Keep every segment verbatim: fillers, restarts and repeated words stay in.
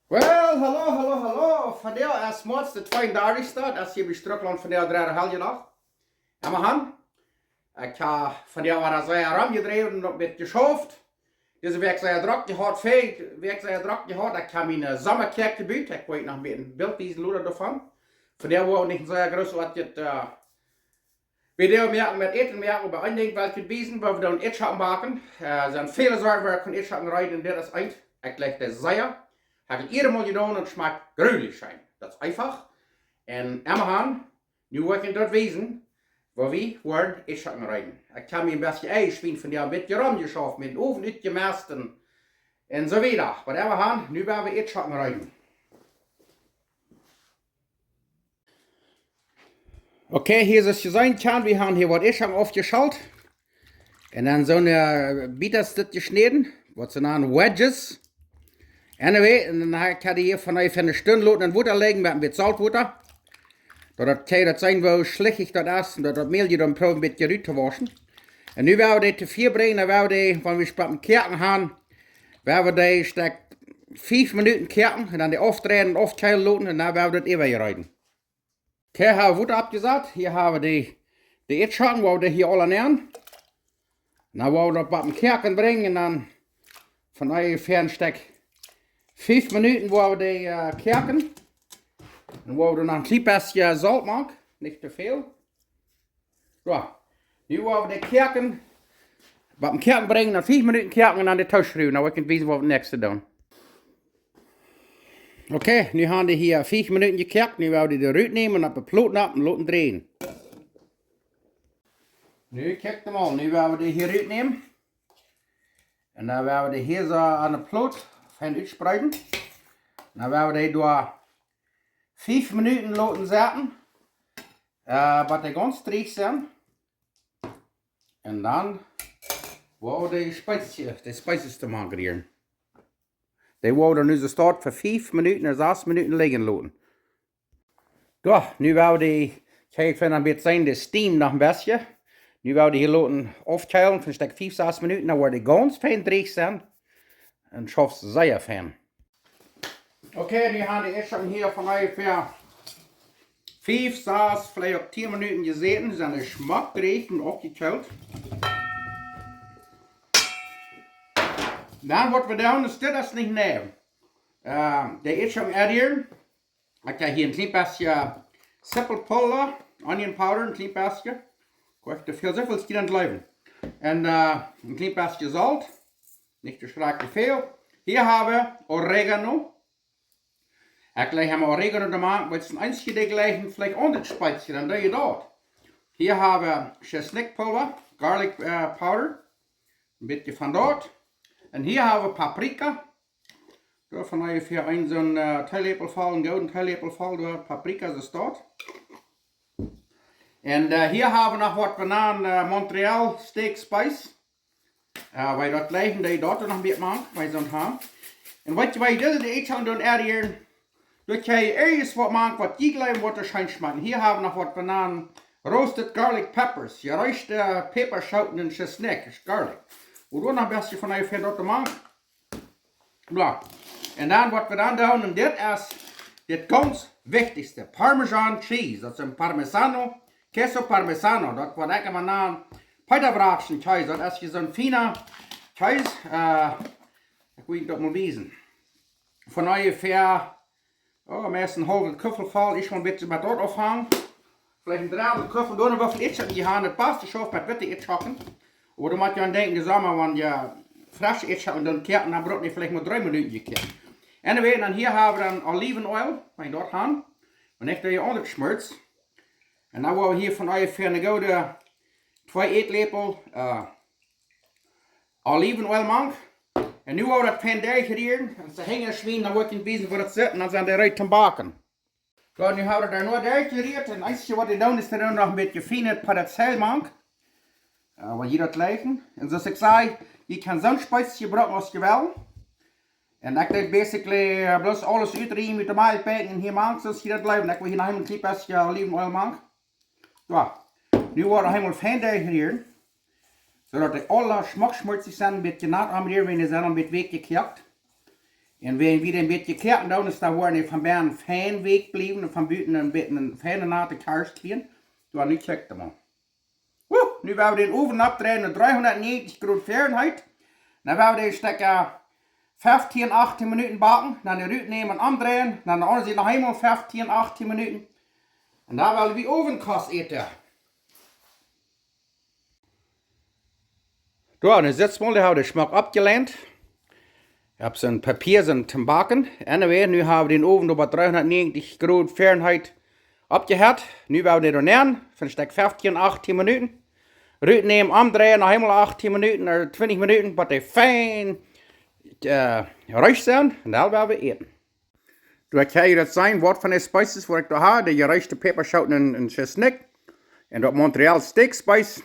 Well, hallo, hallo, hallo. Vondoag es Moaz de tweeundartichste, daut es hia bie Strucklaunt vondoag dredde Heljenacht. Emma han. Ekj ha vondoag wada sea romjedräwen un noch met jeschauft. Dise Wäakj sea drock jehaut, väl Wäakj sea drock jehaut. Ekj ha miene Sommakjäakj jebut. Ekj woa noch een bät een Bilt wiesen, lota doavon. Vondoag woa wie nich een sea groot waut dit, äh, Video moaken met Äten moaken, oba een Dinkj well ekj junt wiesen, woo wie dan Eadschocken backen. Äh, sent väle Sorten, woo wie kjennen Eadschocken reeden, un dit es eent. Ekj jlikj dee sea. Hab ekj ieescht mol jedonen un schmakjt grulich scheen. Daut es eefach. Un emma han, nu woa ekj junt daut wiesen, woo wie woaren Eadschocken reeden. Ekj ha mie een bät Eia, Schwien vondoag een bät romjeschauft, met dän Owen utjemest un soo wieda. Oba emma han, nu woa wie Eadschocken reeden. Okay, hia es et jeseenen, kjan, wie han hia waut Eadschocken aufjeschalt. Un dan soone, äh, Bietas dit jeschnäden, waut see nanen wedges. Anyway, un dan ha ekj dee hia von onjefäa eene Stund loten en Wota lijen met een bät Soltwota. Daut daut kje daut seenen, woo schlichich daut es, un daut daut Mäl je dan proowen een bät rut to wauschen. Un nu woa wie dee to Fia brinjen, dan woa wie dee, wan wie Spappen koaken han, woa wie dee stekj fief Minuten koaken, un dan dee aufdreien un aufkjeelen loten, un dan woa wie daut äwajereiden. Okay, ha Wota oppjesat. Hia ha wie dee, dee Eadschocken, woa wie dee hia aula nämen. Dan woa wie daut bie daut Koaken brinjen un dan von onjefäa een Stekj fief Minuten woa wie dee, äh, koaken. Dan woa wie doa noch een kjlien bät Solt mank, nich too väl. Soo, nu woa wie dee koaken, bie daut Koaken brinjen, dan fief Minuten koaken un dan dee tooschruwen. Dan woa ekj junt wiesen waut wie daut näakjste doonen. Okay, nu han dee hia fief Minuten jekoakt. Nu woa wie dee rutnämen un opp de Plot opp un loten dreien. Nu kjikj mol, nu woa wie dee hia rutnämen. Un dan woa wie dee hia soo aun de Plot fein utspreeden. Dan woa wie dee doa fief Minuten loten sitten, äh, bat dee gaunz dreech sent. Un dan woa wie dee Speizjes, dee Speizjes doamank rieren. Dee woa wie dan nu soo stoakj fa fief Minuten ooda sas Minuten lijen loten. Soo, nu woa wie dee, kjikj, ekj find een bät seenen, dee steam noch een bät. Nu woa wie dee hia loten aufkjeelen fa een Stekj fief, sas Minuten, dan woat dee gaunz fein dreech sennen. Un schauft sea fein. Okay, nu han dee Eadschocken hia von onjefäa fief, sas, veleicht uk tieen Minuten jesäten. Sent dee schmock dreech un aufjekjeelt. Dan waut wie doonen es, dit es nich neu. Äh, dee Eadschocken adderen. Ekj ha hia een kjlien bät Sipelpulva, onion powder, een kjlien bät. Ekj woa nich too väl, soo väl es hia en bliewen. Un, äh, een kjlien bät Solt. Nich too schrakjlich väl. Hia ha wie Oregano. Ekj jlikj emma Oregano doamank, wiels daut es een eensje, dee jlikjen veleicht aundre Speizjes, dan doo jie daut. Hia ha wie Tschesnikjpulva, garlic, äh, powder. Een bät von daut. Un hia ha wie Paprika. Doa von onjefäa een soon, äh, Teeläpel voll, een gooden Teeläpel voll, doa Paprika es daut. Un, äh, hia ha wie noch waut wie nanen, äh, Montreal Steak Spice. Äh, wiels daut jlikjen dee daut noch een bät mank, wiels see daut han. Un waut jie, wiels dise Eadschocken doonen adderen, daut jie irjent waut mank, waut jie jleewen, waut doa scheen schmakjt. Hia ha wie noch waut wie nanen roasted garlic peppers. Jereeschte Päpaschooten un Tschesnikj, garlic. Wie doonen noch een bät von onjefäa daut doamank. Bla. Un dan waut wie dan doonen, un dit es dit gaunz wichtichste. Parmesan cheese, daut es een Parmesano, queso Parmesano, daut woat uk emma jenanen Peeta Wraakjsen Kjees, daut es hia soon fiena Kjees, äh, ekj well junt daut mol wiesen. Von onjefäa, oh, meist een haulwen Kuffel voll, ekj woa een bät met daut aunfangen. Veleicht een Dredel Kuffel, dan woa wie Eadschocken hia han, daut passt, ekj schauft met witte Eadschocken. Oba dan mott jie aun denkjen, dee Somma, wan jie fresche Eadschocken doonen koaken, dan brukt daut veleicht mau dree Minuten jekoakt. Anyway, dan hia ha wie dan Olivenöl, wan jie daut han. Un ekj doo hia aundre Schmorts. Un dan woa wie hia von onjefäa een goode twee Ätläpel, äh, Olivenöl mank. Un nu woa wie daut fein derchrieren. Un soo hinjen Schwien, dan woa ekj junt wiesen woo daut sitt. Un dan sent dee reed toom backen. Soo, nu ha wie daut doa noch derchjerieet. Un eensje waut wie doonen es, wie doonen noch een bät fienet Petersilie mank. Äh, wan jie daut jlikjen. Un soo aus ekj säd, jie kjennen soon Speizje brucken aus jie wellen. Un ekj deed basically, äh, bloos aules utriemen ut de Malkjbäkjen un hia mank, soo aus jie daut jleewen. Ekj woa hia noch een kjlien bät Olivenöl mank. Soo, nu woa wie daut noch eemol fein derchrieren, soo daut dee aula schmock schmortsich sent, een bät nat aunrieren, wan dee sent een bät weekj jekoakt. Un wan wie dän een bät koaken doonen, dan woaren dee von bennen fein weekj bliewen un von buten een bät eene feine nate Kjarsch kjrieen. Doa, nu kjikj mol. Woo, nu woa wie dän Owen oppdreien no dreehundatnegentig Grod Fahrenheit. Dan woa wie dän Stekja feftieen, achtieen Minuten backen. Dan de Rut nämen, omdreien. Dan de aundre Sied noch eemol feftieen, achtieen Minuten. Un dan woa wie Owenkost äten. Doa, nu sitt mol, dee hab ekj schmock oppjeleent. Ekj hab soon Papia, soon toom Backen. Anyway, nu hab wie dän Owen opp dreehundatnegentig Grod Fahrenheit oppjehitst. Nu woa wie dän doa nenn, fa een Stekj feftieen, achtieen Minuten. Rut nämen, omdreien, noch eemol achtieen Minuten, ooda twintich Minuten, bat dee fein, äh, reesch sent. Un dan woa wie äten. Doa kjenn jie daut seenen, waut von de Spices waut ekj doa hab. De jereeschde Päpaschooten un, un Tschesnikj. Un daut Montreal Steak Spice.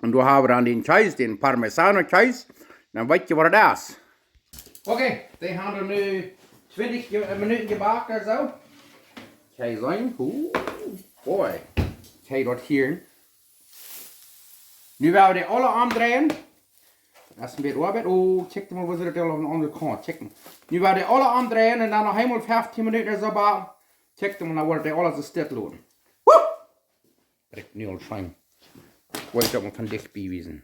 Un doa hab wie dan dän Kjees, dän Parmesano Kjees. Dan weet jie waut daut es. Okay, dee haben wie nu twintich je-, äh, Minuten jebackt ooda soo. Kjenn jie seenen? Ooh, boy. Kjenn jie daut hieren? Nu woa wie dee aula omdreien. Daut es een bät Oabeit. Oh, kjikj mol, woo see daut aula aun de aundre Kaunt. Kjikj mol. Nu woa wie dee aula omdreien un dan noch eemol feftieen Minuten ooda soo backen. Kjikj mol, dan woat dee aula soo stell loten. Woo! Rikjt nu aul scheen. Ekj well daut mol von dicht bie wiesen.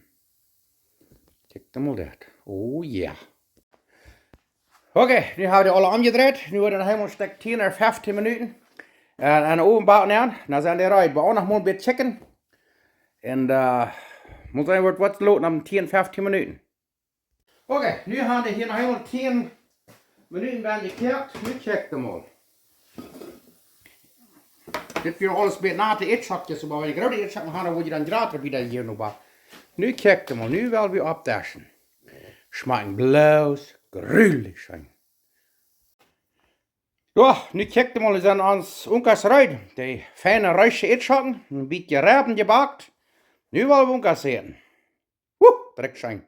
Kjikj mol daut. Oh yeah. Okay, nu hab wie dee aula omjedreit. Nu woat daut noch eemol een Stekj tieen ooda feftieen Minuten, äh, aun dän Owen backen, jo. Dan sent dee reed. Wie woaren noch mol een bät kjikjen. Un, äh, mott seenen, woat waut loten om tieen, feftieen Minuten. Okay, nu haben dee hia noch eemol tieen Minuten bie jekoakt. Nu kjikj mol. Dit wieren aules bät nate Ätschocken, oba wan jie groote Ätschocken haben, dan woa jie dan jrata bie dee hia noch waut. Nu kjikj mol, nu woa wie oppdischen. Schmakjt bloos grulich scheen. Jo, nu kjikj mol, dee sent ons Unkas reed. Dee feine reeschde Ätschocken, een bät jeriewen jebackt. Nu woa wie Unkas äten. Woo, rikjt scheen.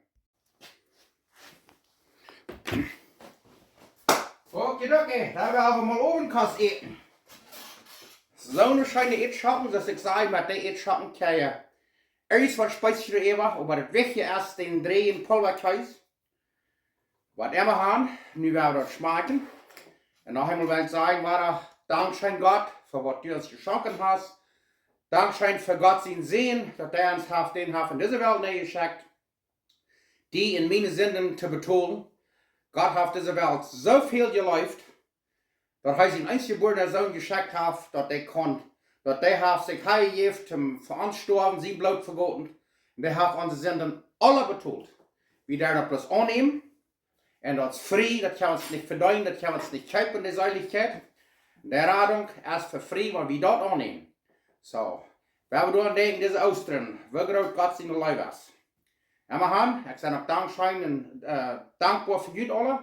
Okidoki, dan woa wie mol Owenkost äten. Soone scheene Ätschocken, soo aus ekj säd, met dee Ätschocken kjenn jie irjent waut Spices äwa, oba daut wichtichste es dän dräjen Pulvakjees. Waut emma wie haben, nu woa wie daut schmakjen. Un noch eemol well ekj sajen, wada, dankscheen Gott, fa waut du ons jeschonken hast. Dankscheen fa Gott sienen Sän, daut hee ons haft, dän haft en dise Welt nenjeschekjt, die un miene Sinden to betolen. Gott haft dise Welt soo väl jeleeft, daut hee sienen eensjebuarnen Sän jeschekjt haft, daut hee kunn, daut hee haft sikj hanjejäft, om fa ons stoawen, sien Bloot vegoten. Un hee haft onse Sinden aula betolt. Wie doonen daut bloos aunnämen. Un daut es frie, daut kjenn wie ons nich vedeenen, daut kjenn wie ons nich kjeepen, de Seelichkjeit. De Radunk es fa frie, wan wie daut aunnämen. Soo, woa wie doaraun denkjen, dise Oostren, woo groot Gott siene Leew es. Emma han, ekj sie uk dankscheen un, äh, dankboa fa junt aula.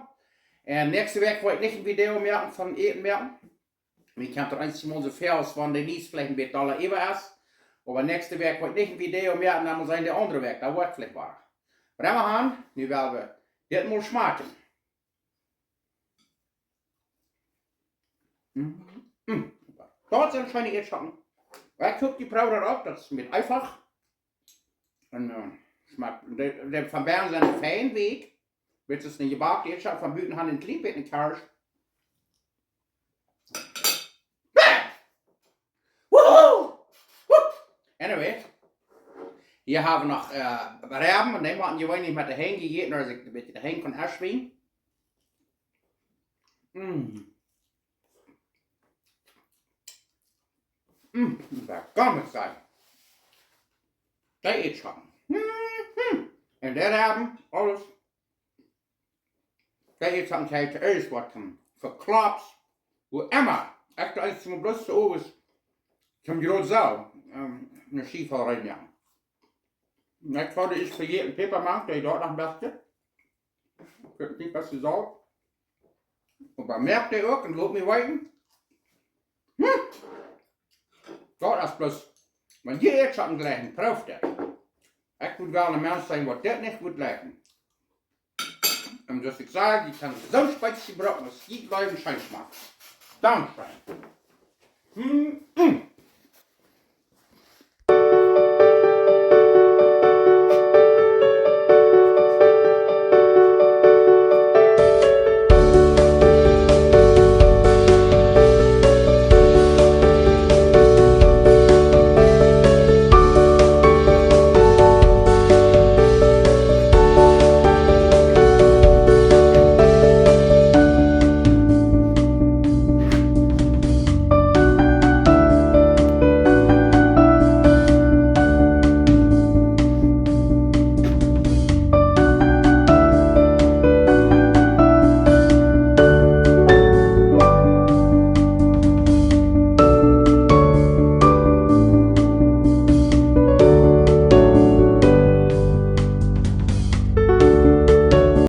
Un näakjste Wäakj woa ekj nich een Video moaken von Äten moaken. Wie kjennen daut eensjemol soo väl aus wan de Nies veleicht een bät dolla äwa es. Oba näakjste Wäakj woa ekj nich een Video moaken, dan mott sennen de aundre Wäakj, daut woat veleicht wada. Oba emma han, nu woa wie dit mol schmakjen. Mm. Mm. Daut sent scheene Ätschocken. Ekj hop, jie proowen daut uk, daut es een bät eefach. Un, äh, schmakjt, de, de von bennen sent fein weekj. Wiels et es nich jebacken, ekj hab von buten han een kjlien bät Kjarsch. Woohoo! Woo! Anyway, hia hab wie noch, äh, Rebben, un dee motten jeweenlich met de Henj jejäten, aus ekj een bät de Henj kaun ausschwienen. Mm. Mm, daut kaun nich sennen. Dee Ätschocken. Mhm. Un dee haben aules. Dee Ätschocken kjrieen irjent waut von, fa Klops, woo emma. Ekj doo eensjemol bloos soo owes, toom jrod soo, ähm, ne Schiew voll rein, jo. Un ekj haud ieescht vejäten Päpamank, dee doa noch een bät. Ekj weet nich, waut see saul. Oba moakt dee uk un lot mie weeten. Hm. Daut es bloos, wan jie Ätschocken jlikjen, proowt daut. Ekj mott wel een Mensch sennen, waut dit nich mott jlikjen. Un soo aus ekj säd, jie kjennen soon Spices brucken, aus jie jleewen, scheen schmakjt. Dankscheen. Hm, hm.